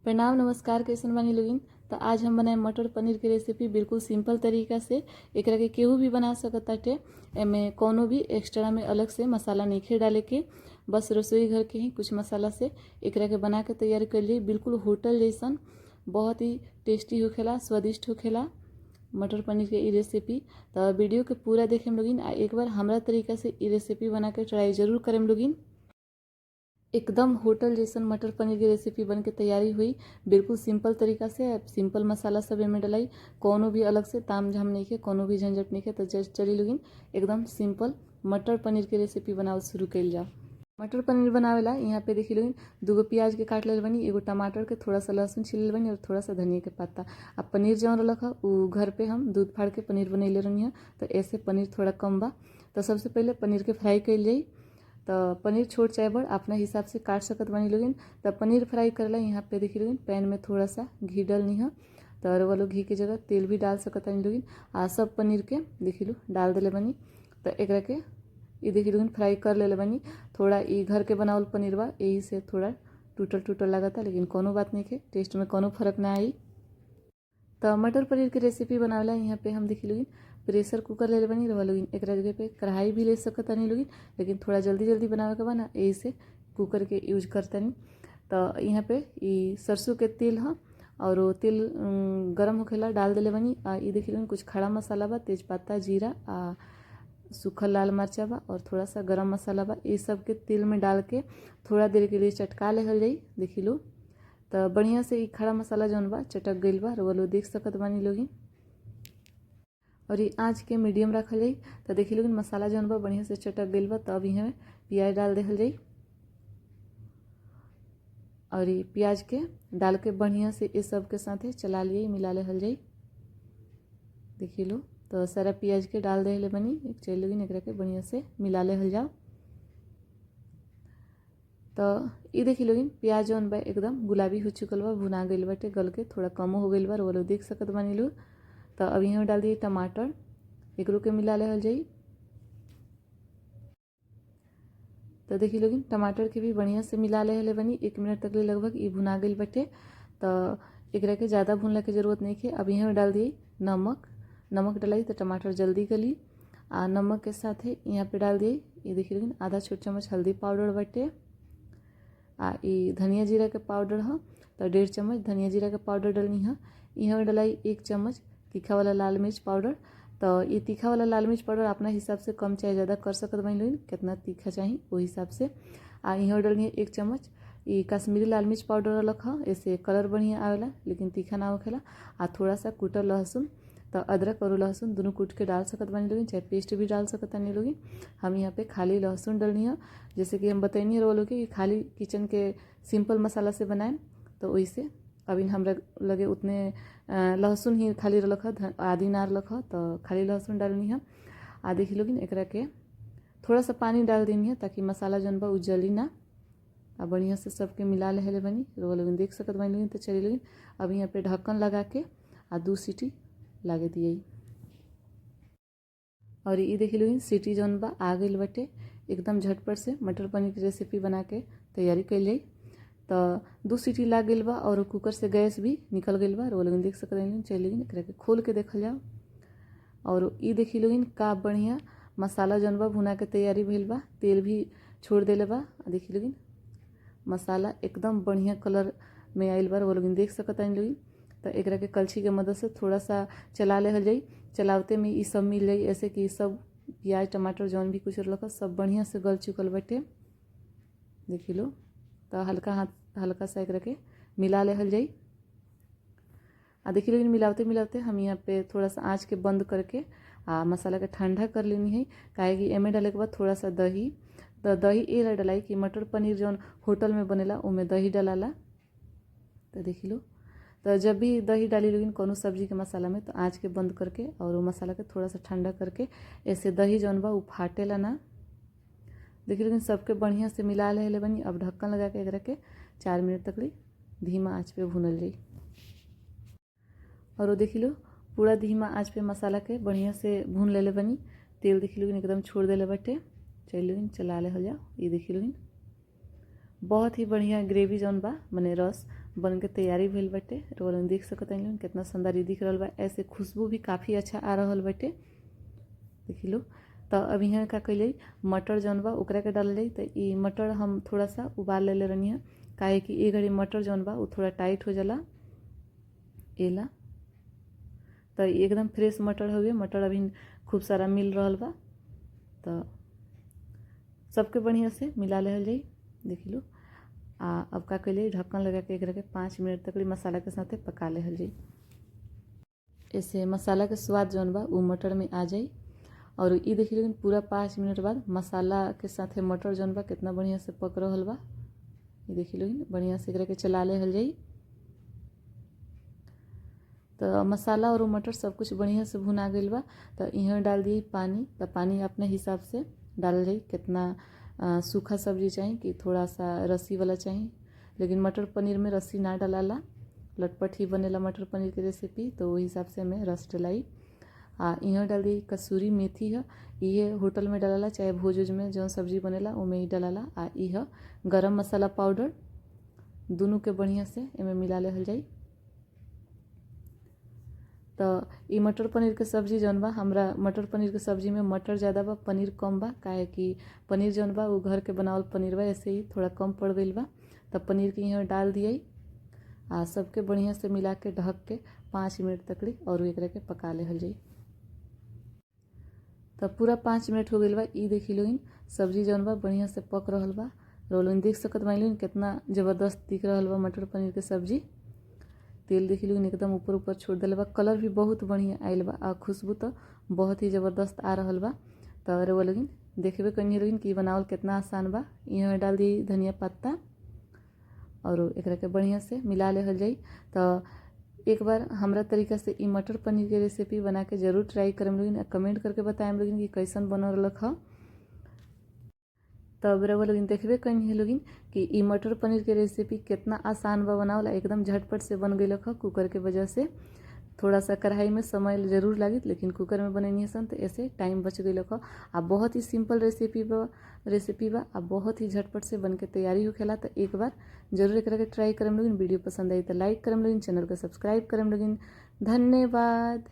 प्रणाम नमस्कार कैसन बानी लोगिन। तो आज हम बनाए मटर पनीर के रेसिपी बिल्कुल सिंपल तरीका से। एकरा के केहू भी बना सकत ताटे। एमे कोनो भी एक्स्ट्रा में अलग से मसाला नइखे डाले के, बस रसोई घर के ही कुछ मसाला से एकरा के बना के तैयार कर ली। बिल्कुल होटल जैसन बहुत ही टेस्टी होखेला, स्वादिष्ट होखेला मटर पनीर के ई रेसिपी। तो वीडियो के पूरा देखेम लोगिन आ एक बार हमरा तरीका से ई रेसिपी बना के ट्राई जरूर करेम लोगिन। एकदम होटल जैसन मटर पनीर की रेसिपी बन के तैयारी हुई, बिल्कुल सिंपल तरीका से। सिंपल मसाला सब एमे डलाई, कोनो भी अलग से ताम झाम नहीं के, कोनो भी झंझट नहीं के। तो जस्ट चली लोगिन एकदम सिंपल मटर पनीर के रेसिपी बनावल शुरू कइल जाओ। मटर पनीर बनावेला यहाँ पे देखी लोगिन दूगो प्याज के काट लेल बनी, एगो टमाटर के, थोड़ा सा लहसुन छील लेल बनी और थोड़ा सा धनिया के पत्ता। अब पनीर जौन रहलक ह उ घर पे हम दूध फाड़ के पनीर बनैले रहनी है, तो ऐसे पनीर थोड़ा कम बा। तो सबसे पहले पनीर के फ्राई कइल जाई। तो पनीर छोट चाहे बड़ अपना हिसाब से काट सकत बानी लोगिन। तो पनीर फ्राई करेला यहाँ पे देखी लोगिन पैन में थोड़ा सा घी डलनी है, तो अरवा लोग घी के जगह तेल भी डाल सकत बानी लोगिन। आ सब पनीर के देखी लो डाल देले बानी। तो एकरा के ये देखी लोगिन फ्राई कर लेले बानी। थोड़ा ई घर के बनावल पनीर बा, यही से थोड़ा टूटल टूटल लागता, लेकिन कोनो बात नहीं के, टेस्ट में कोनो फर्क ना आई। तो मटर पनीर के रेसिपी बनावेला यहाँ पे हम देखी लोगिन प्रेशर कुकर ले बनी रवा लोगिन। एकरा जगह पे कढ़ाई भी ले सकत नहीं लोगिन, लेकिन थोड़ा जल्दी जल्दी बनावे के बा ना, यही से कुकर के यूज करतनी। तो यहाँ पे ई सरसों के तेल ह और वो तेल गरम होखेला डाल देले बनी। आ ई देखी लोगिन कुछ खड़ा मसाला बा, तेजपत्ता, जीरा आ सूखल लाल मिर्चा बा और थोड़ा सा गरम मसाला बा। ये सब के तेल में डाल के थोड़ा देर के लिए चटका लेहल जाई। देखी लो तो बढ़िया से ई खड़ा मसाला जौन बा चटक गइल बा, रउआ लोग देख सकत बानी लोगिन। और ये आँच के मीडियम रखल जाई। तो देखी लोगिन मसाला जौन बा बढ़िया से चटक गइल बा। तब इहाँ प्याज डाल देहल जाई और ये प्याज के डाल के बढ़िया से ये सब के साथे चला लिए, मिला लेहल जाई। देखी लो तो सारा प्याज के डाल देहले बनी। एक चल लोगिन एकरा के बढ़िया से मिला लेहल जाओ। तो ये देखी लोगिन प्याज जौन बा एकदम गुलाबी हो चुकल बा, भुना गइल बाटे, गल के थोड़ा कमो हो गइल बा, रउआ लोग देख सकत बानी लोग। तो अब यहाँ डाल दिए टमाटर, एकरो के मिला लेहल जाई। तो देखी लोगिन टमाटर के भी बढ़िया से मिला लेहले बनी। 1 मिनट तक ले लगभग ये भुना गइल बाटे। तो एकरा के ज़्यादा भुनला के जरूरत नहीं है। अब यहाँ डाल दिए नमक। नमक डलाई तो टमाटर जल्दी गली। आ नमक के साथ ही यहाँ पे डाल दिए ये देखी लोगिन आधा छोट चम्मच हल्दी पाउडर बाटे आ ये धनिया जीरा के पाउडर ह, तो 1.5 चम्मच धनिया जीरा के पाउडर डलनी है। यहाँ डलाई 1 चम्मच तीखा वाला लाल मिर्च पाउडर। तो ये तीखा वाला लाल मिर्च पाउडर अपना हिसाब से कम चाहे ज़्यादा कर सकत बानी लोगिन, कितना तीखा चाहिए वो हिसाब से। आ यहाँ डलनी है 1 चम्मच ये कश्मीरी लाल मिर्च पाउडर अलग है, ऐसे कलर बढ़िया आवेला लेकिन तीखा ना होखेला। आ थोड़ा सा कूटल लहसुन, तो अदरक और लहसुन दोनों कूट के डाल सकत बानी लोगिन, चाहे पेस्ट भी डाल सकत बानी लोगिन। हम यहाँ पे खाली लहसुन डलनी है, जैसे कि हम बतैनी रहो लोग कि खाली किचन के सिंपल मसाला से बनाएं, तो वैसे अभी हमरा लगे उतने लहसुन ही खाली रहलक है, आदि ना रहलक है, तो खाली लहसुन डालनी है। आ देखी लोगिन एकरा के थोड़ा सा पानी डाल देनी है ताकि मसाला जौन बा उ जली ना। आ बढ़िया से सबके मिला लेहले बनी, रउआ लोगिन देख सकत बानी लोगिन। तो चली लोगिन अब यहाँ पे ढक्कन लगा के आ 2 सीटी लागे दिए। और ये देखी लोगिन सीटी जौन बा आ गइल बाटे। एकदम झटपट से मटर पनीर की रेसिपी बना के तैयारी कइल जाई। तो 2 सीटी लाग गइल बा और कुकर से गैस भी निकल गइल बा, रउआ लोगिन देख सकत बानी। चल लोगिन एकरा के खोल के देखल जाओ। और ये देखी लोगिन का बढ़िया मसाला जौन बा भुना के तैयारी भइल बा, तेल भी छोड़ देले बा। देखी लोगिन मसाला एकदम बढ़िया कलर में आइल बा, रउआ लोगिन देख सकत बानी लोगिन। तो एकरा के कलछी के मदद से थोड़ा सा चला लेहल जाई। चलावते में ई सब मिल जाई, ऐसे कि सब प्याज टमाटर जौन भी कुछ रहलक सब बढ़िया से गल चुकल बाटे। देखी लो तो हल्का हाथ हल्का सा एकरा के मिला लेहल जाई। आ देखी लोगिन मिलावते मिलावते हम यहाँ पे थोड़ा सा आँच के बंद करके आ मसाला के ठंडा कर लेनी है, काहे कि एमे डाले के बाद थोड़ा सा दही, तो दही ए ला डलाई कि मटर पनीर जौन होटल में बनेला ओमे दही डलाला। तो देखी लो तो जब भी दही डाली लोगिन कोनो सब्जी के मसाला में तो आँच के बंद करके और वो मसाला के थोड़ा सा ठंडा करके ऐसे दही जौन बा उ फाटेला ना। देखी लोगिन सबके बढ़िया से मिला लेले बनी। अब ढक्कन लगा के एकरा के 4 मिनट तक ली धीमा आँच पे भुनल जाई। और वो देखी लो पूरा धीमा आँच पे मसाला के बढ़िया से भून लेले बनी। तेल देखी लोगिन एकदम छोड़ देले बाटे। चल लोगिन चला ले हो जाओ। ये देखी लोगिन बहुत ही बढ़िया ग्रेवी जौन बा मने रस बन के तैयारी भेल बाटे। रउआ देख सकत हनी कितना सुंदर दिख रहल बा। ऐसे खुशबू भी काफ़ी अच्छा आ रहल बाटे, देखी लो। तो अब यहाँ का कैले मटर जौन बा ओकरा के डालल जाई। तो ई मटर हम थोड़ा सा उबाल लेले रहनी है, काहे कि ए घड़ी मटर जौन बा उ थोड़ा टाइट हो जाला एला। तो एकदम फ्रेश मटर हवे, मटर अभी खूब सारा मिल रहल बा। तो सबके बढ़िया से मिला लेहल जाई, देखी लो। आ अब का कैले ढक्कन लगा के एकरा के 5 मिनट तक मसाला के साथे पका लेहल जाई। ऐसे मसाला के स्वाद जौन बा उ मटर में आ जाई। और ई देखी लेकिन पूरा 5 मिनट बाद मसाला के साथे मटर जौन बा कितना बढ़िया से पक रहल बा। ई देखी लोगिन बढ़िया से एकरा के चला लेहल जाई। तो मसाला और मटर सब कुछ बढ़िया से भुना गइल बा। तो इहाँ डाल दिए पानी। तो पानी अपने हिसाब से डालल जाई, कितना सूखा सब्जी चाही कि थोड़ा सा रस्सी वाला चाही। लेकिन मटर पनीर में रस्सी ना डालाला, लटपट ही बनेला मटर पनीर के रेसिपी, तो वही हिसाब से हमें रस डलाई। आ इहाँ डाल दी कसूरी मेथी है, ये होटल में डालाला चाहे भोज उज में जो सब्जी बनेला उमें ही डालाला। आ इह गरम मसाला पाउडर, दोनों के बढ़िया से एमे मिला लेहल जाई। तो ई मटर पनीर के सब्जी जौन बा, हमरा मटर पनीर के सब्जी में मटर ज़्यादा बा पनीर कम बा, काहे कि पनीर जौन बा वो घर के बनावल पनीर बा, ऐसे ही थोड़ा कम पड़ गइल बा। तब पनीर के यहाँ डाल दिए आ सबके बढ़िया से मिला के ढक के 5 मिनट तक और एकरा के पका लेहल जाई। तब पूरा 5 मिनट हो गइल बा। ई देखी लोगिन सब्जी जौन बा बढ़िया से पक रहल बा। रोलोन देख सकत बानी लोगिन कितना ज़बरदस्त दिख रहल बा मटर पनीर के सब्जी। तेल देखी लोगिन एकदम ऊपर ऊपर छोड़ देले बा, कलर भी बहुत बढ़िया आइल बा आ खुशबू तो बहुत ही ज़बरदस्त आ रहल बा। तो रउआ लोगिन देखबे कनी लोगिन कि बनावल कितना आसान बा। यहाँ डाल दी धनिया पत्ता और एकरा के बढ़िया से मिला लेहल जाई। तो एक बार हमरा तरीका से ई मटर पनीर के रेसिपी बना के जरूर ट्राई करम लोगिन, कमेंट करके बताएम लोगिन कि कैसन बनल रहलक ह। तब रउआ लोगिन देखबे कनी लोगिन कि ई मटर पनीर के रेसिपी कितना आसान बा बनावल, एकदम झटपट से बन गइलक ह। कुकर के वजह से थोड़ा सा कढ़ाई में समय जरूर लागित, लेकिन कुकर में बनैनी सन तो ऐसे टाइम बच गइलक ह। आ बहुत ही सिंपल रेसिपी बा आ बहुत ही झटपट से बन के तैयारी होखेला। तो एक बार जरूर एकरा के ट्राई करम लोगिन। वीडियो पसंद आई तो लाइक करम लोगिन, चैनल के सब्सक्राइब करम लोगिन। धन्यवाद।